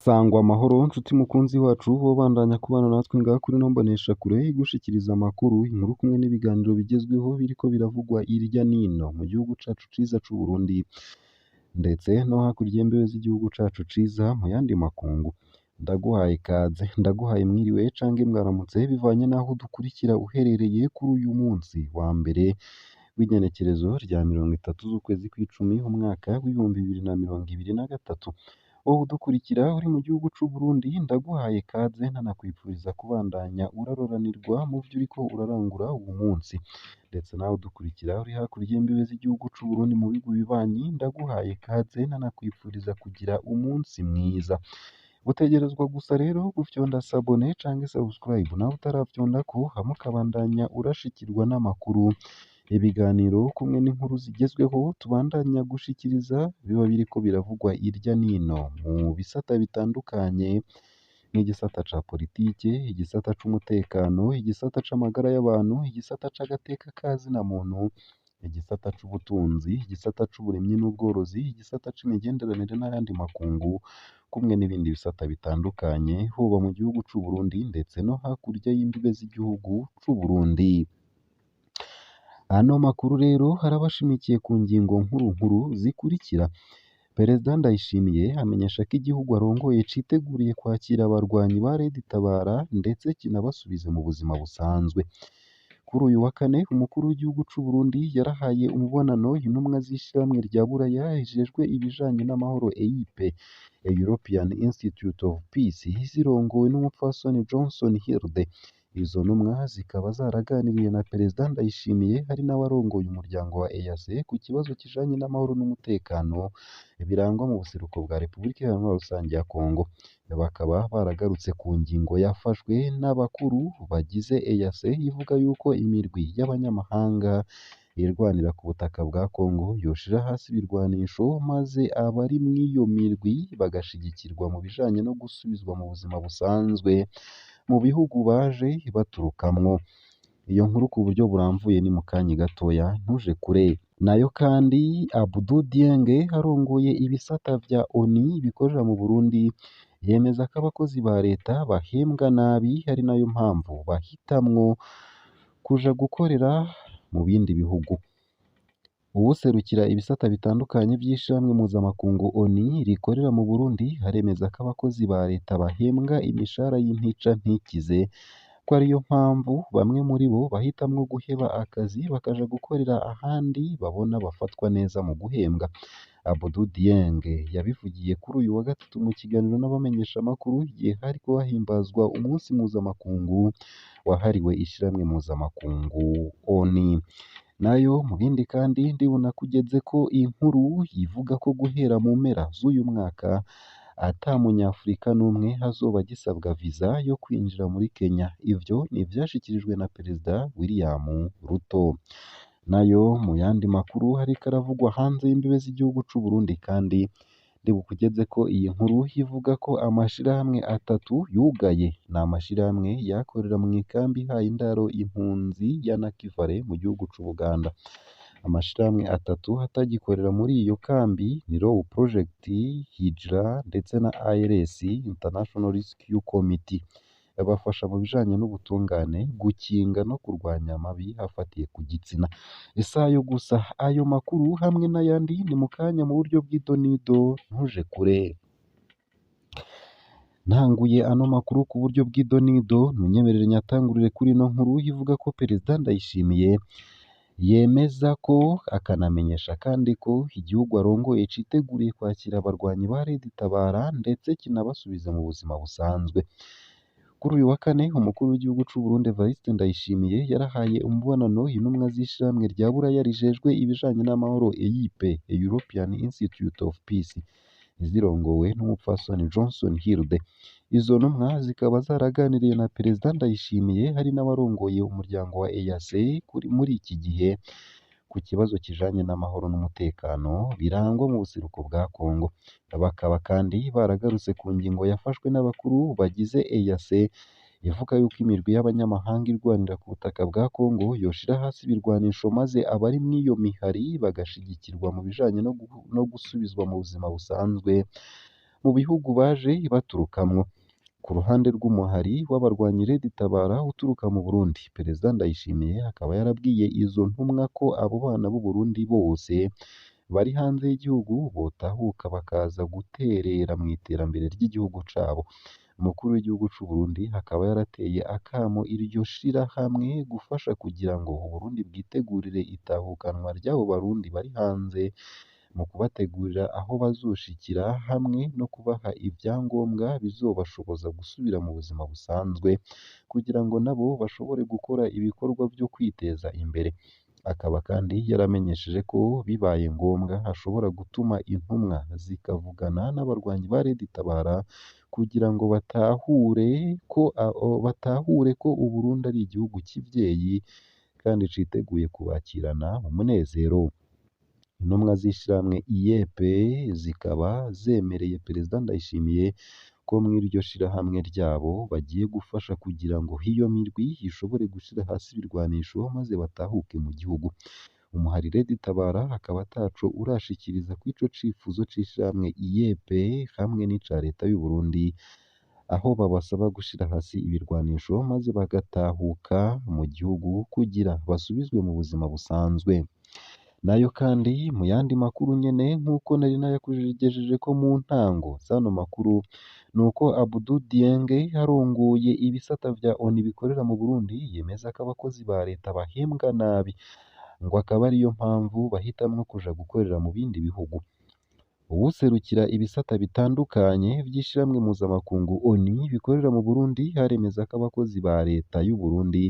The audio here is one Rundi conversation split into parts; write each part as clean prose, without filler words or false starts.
Sangwa amahoro nshuti mukunzi wacu wobandanya kubana natwe ngaha kuri ino mboneshakure igushikiriza amakuru, inkuru kumwe n'ibiganiro bigezweho biriko biravugwa irya nino mu gihugu cacu ciza c'Uburundi ndetse no hakurya y'imbibe z'igihugu cacu ciza mu yandi makungu. Ndaguhaye ikaze, ndaguhaye mwiriwe canke mwaramutse bivanye n'aho udukurikira uherereye kuri uyu munsi wa mbere w'igenekerezo rya 30 z'ukwezi kw'icumi umwaka w'2023. Wowe udukurikira uri mu gihugu c'Uburundi ndaguhaye ikaze nanakwifuriza kubandanya uraroranirwa mu vyo uriko urarangura uwu munsi, ndetse nawe udukurikira uri hakurya y'imbibe z'igihugu c'Uburundi mu bihugu bibanyi ndaguhaye ikaze nanakwifuriza kugira umunsi mwiza. Utegerezwa gusa rero gufyonda s'abonner canke subscribe nawe utaravyondako hama ukabandanya urashikirwa n'amakuru, ibiganiro kumwe n'inkuru zigezweho tubandanya gushikiriza biba biriko biravugwa irya nino mu bisata bitandukanye nk'igisata ca politike, igisata c'umutekano, igisata c'amagara y'abantu, igisata c'agateka ka zina muntu, igisata c'ubutunzi, igisata c'uburimyi n'ubworozi, igisata c'imigenderanire n'ayandi makungu kumwe n'ibindi bisata bitandukanye hoba mu gihugu c'Uburundi ndetse no hakurya y'imbibe z'igihugu c'Uburundi. Ano makuru rero arabashimikiye ku ngingo nkuru nkuru zikurikira: Perezida Ndayishimiye amenyesha ko igihugu arongoye citeguriye kwakira abarwanyi ba Red Tabara ndetse kinabasubize mu buzima busanzwe. Kuri uyu wa kane umukuru w'igihugu c'Uburundi yarahaye umubonano intumwa z'ishirahamwe rya Buraya rijejwe ibijanye n'amahoro EIP, European Institute of Peace, zirongowe n'umupfasoni Johnson Hilde. Izo ntumwa zikaba zaraganiriye na Perezida Ndayishimiye ari nawe arongoye umuryango wa EAC ku kibazo kijanye n'amahoro n'umutekano birangwa mu buseruko bwa Repubulika Iharanira Rusangi ya Congo. Bakaba baragarutse ku ngingo yafashwe n'abakuru bagize EAC ivuga yuko imirwi y'abanyamahanga irwanira ku butaka bwa Congo yoshira hasi ibirwanisho maze abari mw'iyo mirwi bagashigikirwa mu bijanye no gusubizwa mu buzima busanzwe mu bihugu baje baturukamwo. Iyo nkuru ku buryo buramvuye ni mu kanya gatoya ntuje kure. Nayo kandi Abdou Dieng arongoye ibisata vya ONU bikorera mu Burundi yemeza ko abakozi ba leta bahembwa nabi ari nayo mpamvu bahitamwo kuja gukorera mu bindi bihugu. Uwuserukira ibisata bitandukanye vy'ishirahamwe mpuzamakungu ONU rikorera mu Burundi aremeza ko abakozi ba leta bahembwa imishahara y'intica ntikize, ko ariyo mpamvu bamwe muri bo bahitamwo guheba akazi bakaja gukorera ahandi babona bafatwa neza mu guhembwa. Abdou Dieng yabivugiye kuri uyu wa gatatu mu kiganiro n'abamenyeshamakuru igihe hariko hahimbazwa umunsi mpuzamakungu wahariwe ishirahamwe mpuzamakungu ONU. Nayo mu bindi kandi ndibonakugezeko inkuru ivuga ko guhera mu mpera z'uyu mwaka ata munyafurika n'umwe azoba agisabwa visa yo kwinjira muri Kenya. Ivyo ni ivyashikirijwe na Perezida William Ruto. Nayo mu yandi makuru hariko aravugwa hanze y'imbibe z'igihugu c'Uburundi kandi ndibukugezeko iyi nkuru ivuga ko amashirahamwe atatu yugaye. Ni amashirahamwe yakorera mw'ikambi ihaye indaro impunzi ya Nakivale mu gihugu c'Ubuganda. Amashirahamwe atatu atagikorera muri iyo kambi ni Law Project, Hijra ndetse na ARS International Rescue Committee. Bafasha mu bijanye n'ubutungane, gukinga no kurwanya amabi afatiye ku gitsina. Isayo gusa ayo makuru hamwe n'ayandi ni mu kanya mu buryo bw'idonido ntuje kure. Ntanguye ano makuru ku buryo bw'idonido ntunyemerere nyatangurire kuri ino nkuru ivuga ko Perezida Ndayishimiye yemeza ko akanamenyesha kandi ko igihugu arongoye citeguriye kwakira abarwanyi ba Red Tabara ndetse kinabasubiza mu buzima busanzwe. Kuri uyu wa kane umukuru w'igihugu c'Uburundi Evariste Ndayishimiye yarahaye umubonano intumwa z'ishirahamwe rya Buraya rijejwe ibijanye n'amahoro EIP, European Institute of Peace, zirongowe n'umupfasoni Johnson Hilde. Izo ntumwa zikaba zaraganiriye na Perezida Ndayishimiye hari n'abarongoye umuryango wa EAC kuri muri iki gihe ku kibazo kijanye n'amahoro n'umutekano birangwa mu buseruko bwa Congo. Bakaba kandi baragarutse ku ngingo yafashwe n'abakuru bagize EAC ivuga yuko imirwi y'abanyamahanga irwanira ku butaka bwa Congo yoshira hasi ibirwanisho maze abari mw'iyo mihari bagashigikirwa mu bijanye no gusubizwa mu buzima busanzwe. mu bihugu baje baturukamwo. Ku ruhande rw'umuhari w'abarwanyi Red Tabara uturuka mu Burundi, Perezida Ndayishimiye akaba yarabwiye izo ntumwa ko abo bana b'u Burundi bose bari hanze y'igihugu botahuka bakaza guterera mu iterambere ry'igihugu cabo. Umukuru w'igihugu c'u Burundi akaba yarateye akamo iryo shirahamwe gufasha kugira ngo Uburundi bwitegurire itahukanwa ry'abo Barundi bari hanze mu kubategurira aho bazoshikira hamwe no kubaha ivyangombwa bizobashoboza gusubira mu buzima busanzwe kugira ngo nabo bashobore gukora ibikorwa vyo kwiteza imbere. Akaba kandi yaramenyesheje ko bibaye ngombwa ashobora gutuma intumwa zikavugana n'abarwanyi ba Red Tabara kugira ngo batahure ko Uburundi ari igihugu kivyeyi kandi citeguye kubakirana umunezero. Intumwa z'ishirahamwe IEP zikaba zemereye Perezida Ndayishimiye ko mw'iryo shirahamwe ryabo bagiye gufasha kugira ngo iyo mirwi ishobore gushira hasi ibirwanisho maze batahuke mu gihugu. Umuhari Red Tabara akaba ataco urashikiriza kw'ico cifuzo c'ishirahamwe IEP hamwe n'ica leta y'u Burundi, aho babasaba gushira hasi ibirwanisho maze bagatahuka mu gihugu kugira basubizwe mu buzima busanzwe. Nayo kandi mu yandi makuru nyene nk'uko nari nayakugejeje ko mu ntango z'ano makuru, nuko Abdou Dieng arongoye ibisata vya ONU bikorera mu Burundi yemeza ko abakozi ba leta bahembwa nabi, ngo akaba ariyo mpamvu bahitamwo kuja gukorera mu bindi bihugu. Uwuserukira ibisata bitandukanye vy'ishirahamwe mpuzamakungu ONU bikorera mu Burundi aremeza ko abakozi ba leta y'u Burundi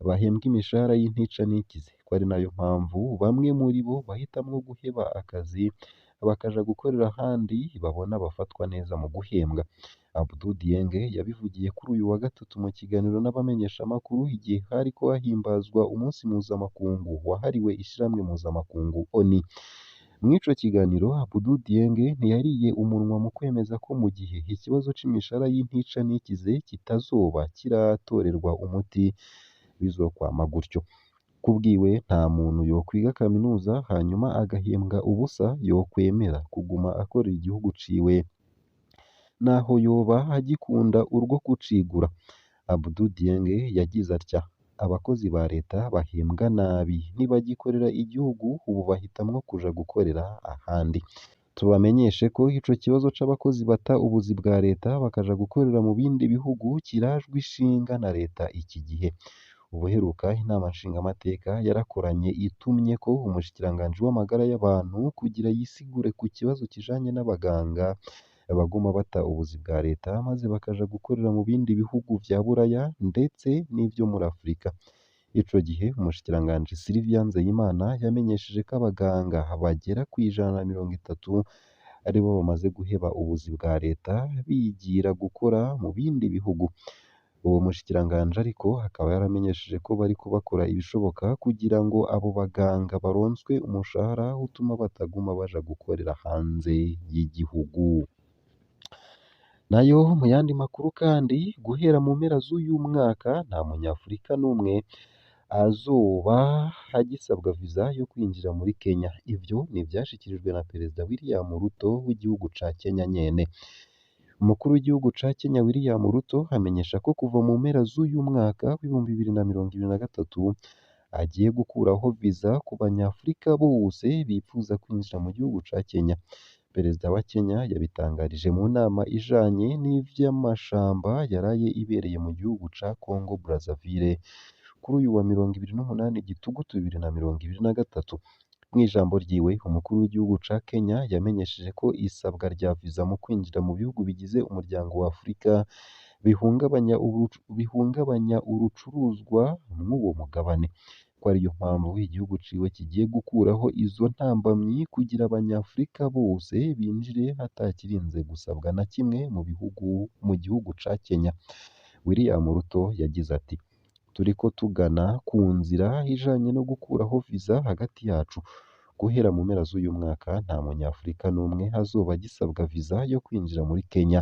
bahembwa imishahara y'intica ntikize, ko ari nayo mpamvu bamwe muri bo bahitamwo guheba akazi bakaja gukorera ahandi babona bafatwa neza mu guhembwa. Abdou Dieng yabivugiye kuri uyu wa gatatu mu kiganiro n'abamenyeshamakuru igihe hariko hahimbazwa umunsi mpuzamakungu wahariwe ishirahamwe mpuzamakungu ONU. Mw'ico kiganiro Abdou Dieng ntiyariye umunwa mu kwemeza ko mu gihe ikibazo c'imishahara y'intica ntikize kitazoba kiratorerwa umuti bizokwama gutyo. Kubwiwe nta muntu yokwiga kaminuza hanyuma agahembwa ubusa yokwemera kuguma akorera igihugu ciwe naho yoba agikunda urwo kucigura. Abdou Dieng yagize atya: abakozi ba leta bahembwa nabi ntibagikorera igihugu, ubu bahitamwo kuja gukorera ahandi. Tubamenyeshe ko ico kibazo c'abakozi bata ubuzi bwa leta bakaja gukorera mu bindi bihugu kirajwe ishinga na leta iki gihe. Ubuheruka inama nshingamateka yarakoranye itumye ko umushikiranganji w'amagara y'abantu kugira yisigure ku kibazo kijanye n'abaganga baguma bata ubuzi bwa leta maze bakaja gukorera mu bindi bihugu vya Buraya ndetse n'ivyo muri Afurika. Ico gihe umushikiranganji Sylvia Nzeyimana yamenyesheje ko abaganga bagera ku 130 aribo bamaze guheba ubuzi bwa leta bigira gukora mu bindi bihugu. Uwo mushikiranganji ariko akaba yaramenyesheje ko bariko bakora ibishoboka kugira ngo abo baganga baronswe umushahara utuma bataguma baja gukorera hanze y'igihugu. Nayo mu yandi makuru kandi, guhera mu mpera z'uyu mwaka nta munyafurika n'umwe azoba agisabwa viza yo kwinjira muri Kenya. Ivyo ni ivyashikirijwe na Perezida William Ruto w'igihugu ca Kenya nyene. Umukuru w'igihugu ca Kenya William Ruto amenyesha ko kuva mu mpera z'uyu mwaka w'2023 agiye gukuraho viza ku banyafurika bose bipfuza kwinjira mu gihugu ca Kenya. Perezida wa Kenya yabitangarije mu nama ijanye n'ivy'amashamba yaraye ibereye mu gihugu ca Congo Brazzaville kuri uyu wa 28 Gitugutu 2023. Mw'ijambo ryiwe umukuru w'igihugu ca Kenya yamenyesheje ko isabwa rya viza mu kwinjira mu bihugu bigize umuryango wa Afurika bihungabanya urucuruzwa mw'uwo mugabane, ko ariyo mpamvu igihugu ciwe kigiye gukuraho izo ntambamyi kugira abanyafurika bose binjire hatakirinze gusabwa na kimwe mu gihugu ca Kenya. William Ruto yagize ati: turiko tugana ku nzira ijanye no gukuraho viza hagati yacu. Guhera mu mpera z'uyu mwaka nta munyafurika n'umwe azoba agisabwa viza yo kwinjira muri Kenya.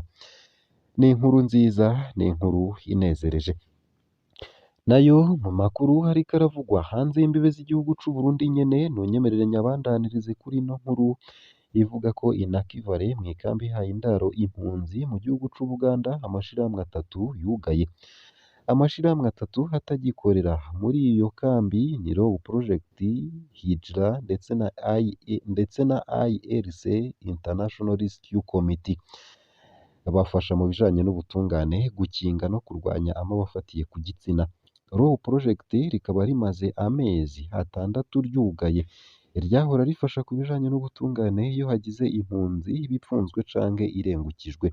Ni inkuru nziza, ni inkuru inezereje. Nayo mu makuru ariko aravugwa hanze y'imbibe z'igihugu c'u Burundi nyene, nunyemerere nyabandanirize kuri ino nkuru ivuga ko i Nakivale mw'ikambi ihaye indaro impunzi mu gihugu c'Ubuganda amashirahamwe atatu yugaye. Amashirahamwe atatu atagikorera muri iyo kambi ni Law Project, Hijra ndetse na IRC International Rescue Committee. Bafasha mu bijanye n'ubutungane, gukinga no kurwanya amabi afatiye ku gitsina. Law Project rikaba rimaze amezi 6 ryugaye. Ryahora rifasha ku bijanye n'ubutungane iyo hagize impunzi iba ipfunzwe canke irengukijwe.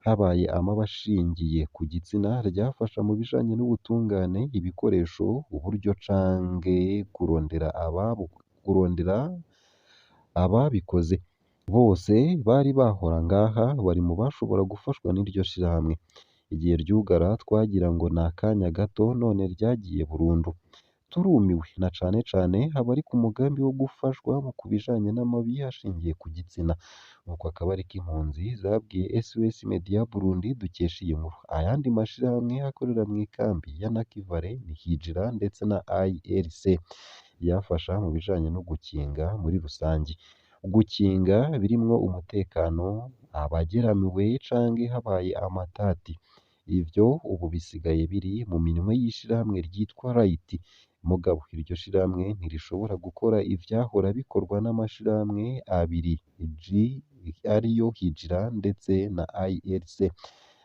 Habaye amabi ashingiye ku gitsina, ryafasha mu bijanye n'ubutungane, ibikoresho, uburyo canke kurondera ababikoze. Bose bari bahora ngaha bari mu bashobora gufashwa n'iryo shirahamwe. Igihe ryugara twagira ngo ni akanya gato, none ryagiye burundu. Turumiwe na cane cane abari ku mugambi wo gufashwa mu kubijanye n'amabi ashingiye ku gitsina. Nuko akaba ariko impunzi zabwiye SOS Media Burundi dukesha iyi nkuru. Ayandi mashirahamwe akorera mw'ikambi ya Nakivale ni Hijra ndetse na IRC, yafasha mu bijanye no gukinga muri rusangi. Gukinga birimwo umutekano, abageramiwe canke habaye amatati. Ivyo ubu bisigaye biri mu minwe y'ishirahamwe ryitwa Right. Mugabo iryo shirahamwe ntirishobora gukora ivyahora bikorwa n'amashirahamwe abiri G ariyo Hijra ndetse na IRC,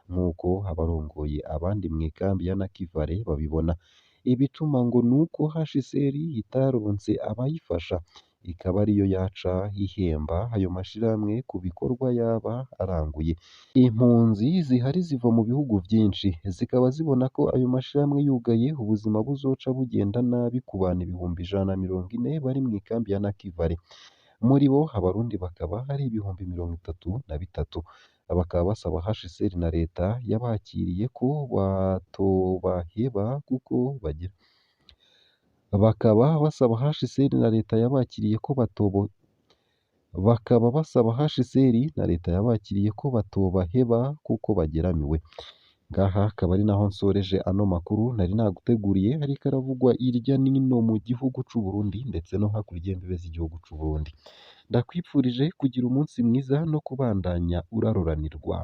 nk'uko abarongoye abandi mw'ikambi ya Nakivale babibona. Ibituma ngo nuko HCR itaronse abayifasha, ikaba ariyo yaca ihemba ayo mashirahamwe ku bikorwa yaba aranguye. Impunzi zihari ziva mu bihugu vyinshi, zikaba zibona ko ayo mashirahamwe yugaye ubuzima buzoca bugenda nabi ku bantu 140,000 bari mw'ikambi ya Nakivale. Muri bo Abarundi bakaba ari 33,000. Bakaba basaba HCR na leta yabakiriye ko batobaheba kuko bagira bakaba basaba HCR na leta yabakiriye ko batobo bakaba basaba HCR na leta yabakiriye ko batobaheba kuko bageramiwe. Ngaha akaba ari naho nsoreje ano makuru nari naguteguriye, ariko aravugwa irya nino mu gihugu c'u Burundi ndetse no hakurya y'imbibe z'igihugu c'u Burundi. Ndakwipfurije kugira umunsi mwiza no kubandanya uraroranirwa.